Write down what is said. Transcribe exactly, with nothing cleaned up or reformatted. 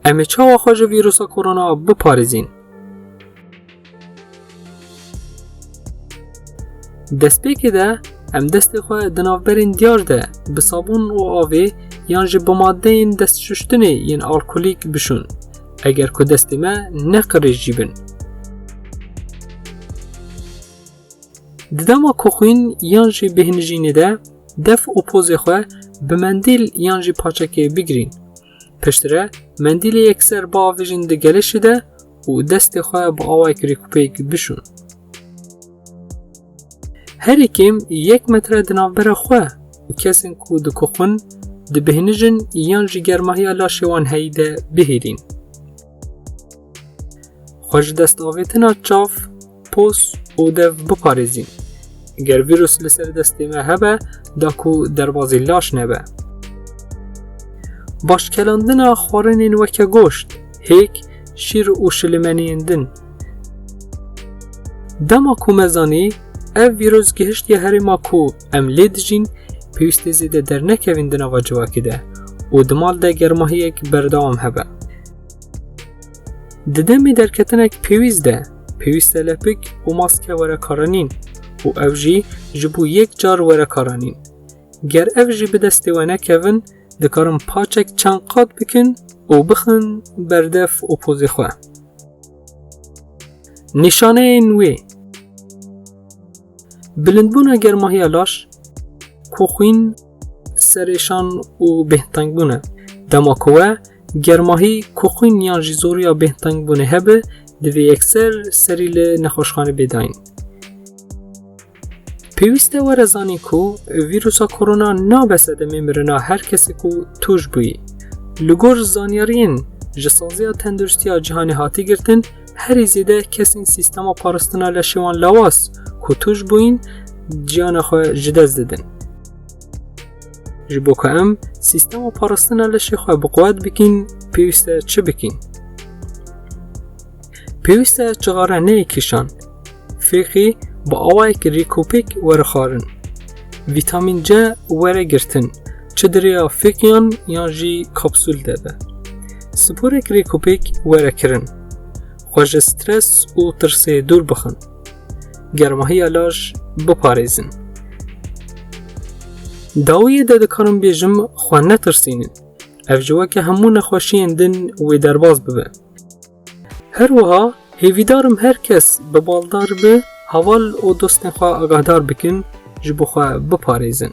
Em ê çawa xwe ji vîrusa korona biparêzîn? Destpêkê de em destê xwe di navberên diyar de bi sabûn û avê yan jî bi madeyên destşuştinê yên alkolîk bişûn, eger ku destê me ne qirêj jî bin. Di dema ku xwîn yan jî bêhnijînê de def û pozê xwe bi mendîl yan jî paçekê bigirîn. Piştre mendîlê yekser biavêjin di gelêşê de û destê xwe bi awayek rêkûpêk bişûn. Herî kêm yek metre di navbera xwe û kesên ku dikoxin, dibêhnijin yan jî germahiya laşê wan heyî de bihêlîn. Xwe ji destavêtina çav, poz û dev biparêzîn. Ger vîrus li ser destê me hebe, da ku derbazî laş nebe. Başkelandina xwarinên weke goşt, hêk, şîr û şilimeniyên din. Dema ku me zanî ev vîrus gihiştiye herêma ku em lê dijîn, pêwîst e zêde dernekevin di nava civakê de û di mal de germahiyek berdewam hebe. Di demê derketinek pêwîst de, pêwîst e lepik û maske were karanîn û ew jî ji bo yek car were karanîn. Ger ev jî bi destê we nekevin, dikarin paçek çend qat bikin û bixin ber def û pozê xwe. Nîşaneyên wê: bilindbûna germahiya laş, koxwîn, serêşan û bêhntengbûn e. Dema ku we germahî, koxwîn yan jî zoriya bêhntengbûnê hebe, divê yekser serî li nexweşxanê bê dayîn. Pêwîst e were zanîn ku vîrusa korona nabe sedemê mirina her kesê ku tûj bûyî. Li gor zanyariyên ji Saziya Tenduristiya Cîhanê hatî girtin, herî zêde kesên sîstema parastina leşê wan lawaz ku tûj bûyîn, ciyana xwe ji dest didin. Ji bo ku em sîstema parastina leşê xwe bi quwet bikîn, pêwîst e çi bikîn? Pêwîst e cixare neyê kîşan. Fêqî bi awayek rêkopêk were xwarin. Vîtamîn C were girtin. Çi di rêya fêqiyan yan jî kapsûl de be. Sporek rêkopêk were kirin. Xwe ji stres û tirsê dûr bixin. Germahiya laş biparêzin. Dawiyê de dikarim bêjim, xwe netirsînin. Ev ji weke hemû nexweşiyên din wê derbas bibe. Her wiha hêvîdar im her kes bi baldar bi, heval û dostên xwe agahdar bikin, ji bo xwe biparêzin.